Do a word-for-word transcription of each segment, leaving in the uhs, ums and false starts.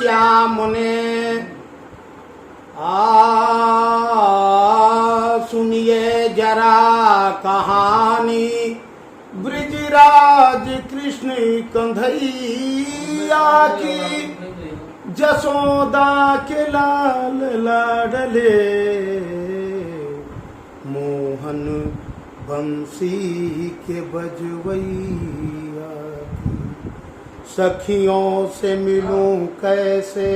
श्याम ने। आ सुनिए जरा कहानी ब्रजराज कृष्ण कन्हैया की, जसोदा के लाल लाडले मोहन बंसी के बजवैया की। सखियों से मिलूं कैसे,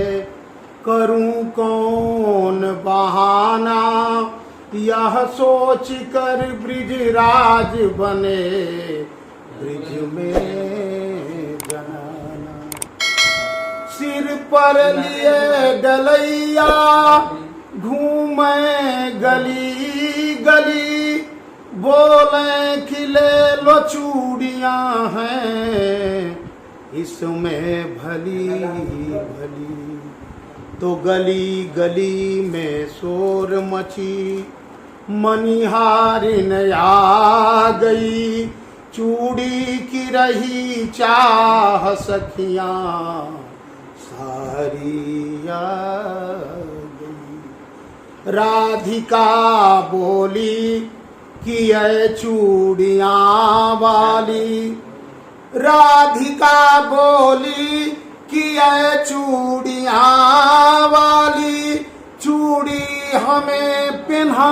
करूं कौन बहाना, यह सोच कर ब्रजराज बने ब्रज में जनाना। सिर पर लिए डलैया घूमे गली गली, बोले कि ले लो चूड़ियां हैं इसमें भली भली। तो गली गली में शोर मची, मनिहारिन आ गई, चूड़ी की रही चाह सखियां सारी आ गई। राधिका बोली कि ऐ चूड़ियां वाली, राधिका बोली कि ऐ चूड़ियां वाली, चूड़ी हमें पहना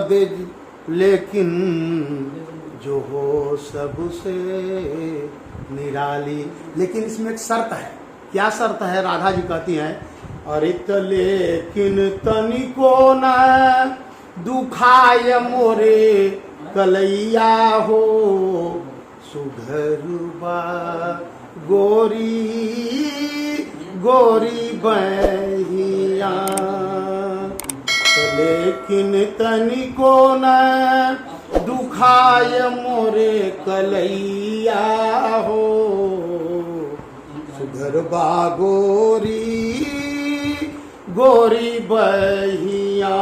दे, लेकिन जो हो सबसे निराली। लेकिन इसमें एक शर्त है। क्या शर्त है? राधा जी कहती हैं, अरे त लेकिन तनिको न दुखाय मोरे कलैया हो, सुघर बा गोरी, गोरी बहिया। लेकिन तनिको न दुखाय मोरे कलैया हो, सुघर बा गोरी, गोरी बहिया।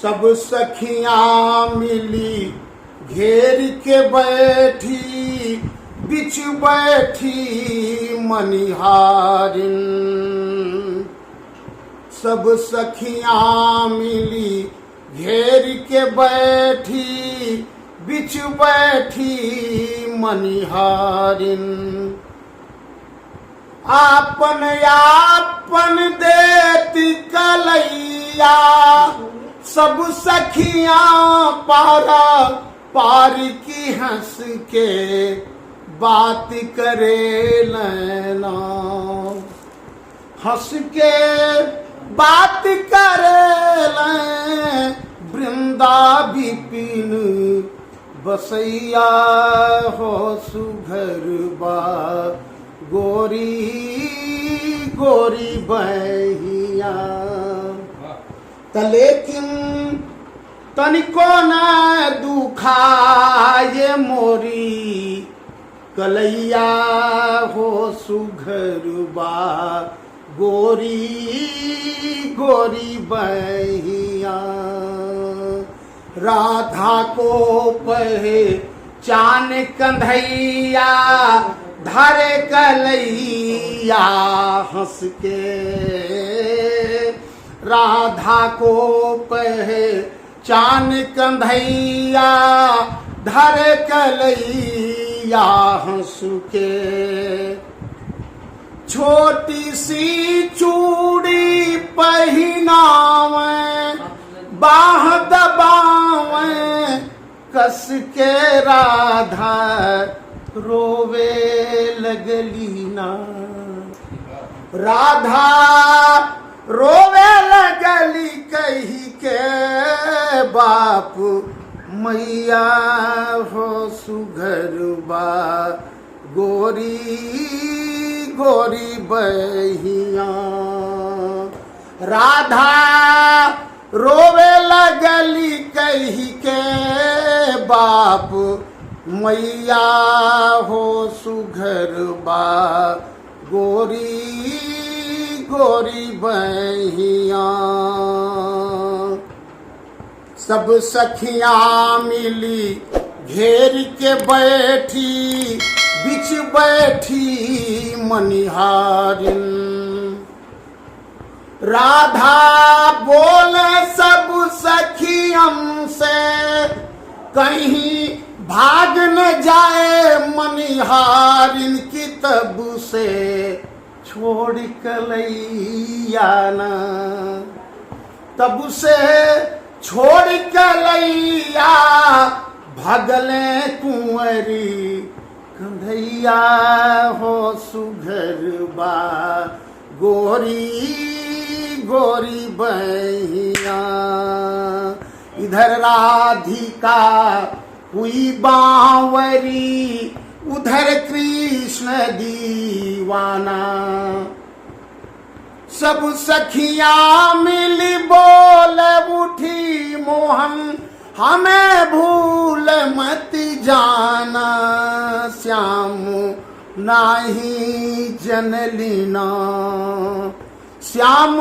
सब सखियां मिली घेर के बैठी, बिच बैठी मनिहारिन। सब सखियां मिली घेर के बैठी, बिच बैठी मनिहारिन। आपन आपन देत कलैया, सब सखियां पारा पारी की हंस के बात करे लैना। हंस के बात करे लै वृंदा विपिन बसैया हो, सुघर बा गोरी गोरी बहिया। त लेकिन तनिको न दुखाए मोरी कलैया हो, सुघर बा गोरी गोरी बहिया। राधा को पहचान कन्हैया, धरे कलैया हंस के। राधा को पहचान कन्हैया, धरे कलैया हंस के। छोटी सी चूड़ी पहिनावे, बाह दबावे कस के, राधा रोवे लगली ना। राधा रोवे लगली कही के, बाप मैया हो, सुघर बा गोरी गोरी बहिया। राधा रोवे लगली कही के, बाप मैया हो, सुघर बा गोरी गोरी बहिया। सब सखियां मिली घेर के बैठी, बिच बैठी मनिहारिन। राधा बोले सब सखियन से, कहीं भाग न जाए मनिहारिन की तब से छोड़ कलैया ना, तब से छोड़ कलैया भगले कुंवरी कंधैया हो सुघर बा गोरी गोरी बहिया। इधर राधिका हुई बांवरी, उधर कृष्ण दीवाना। सब सखियां मिली बोल उठी मोहन, हमें भूल मत जाना। श्याम नाही जनली ना, श्याम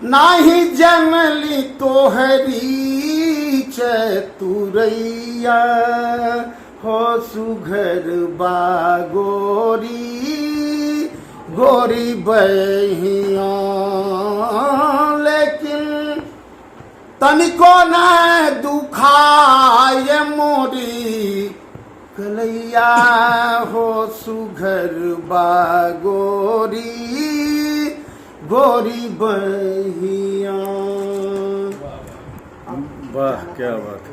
नाही जनली तोहरी चतुरैया। हो सुघर बा गोरी गोरी बहिया, लेकिन तनिको न दुखाए मोरी कलैया। हो सुघर बा गोरी गोरी बहिया। वाह, क्या बात।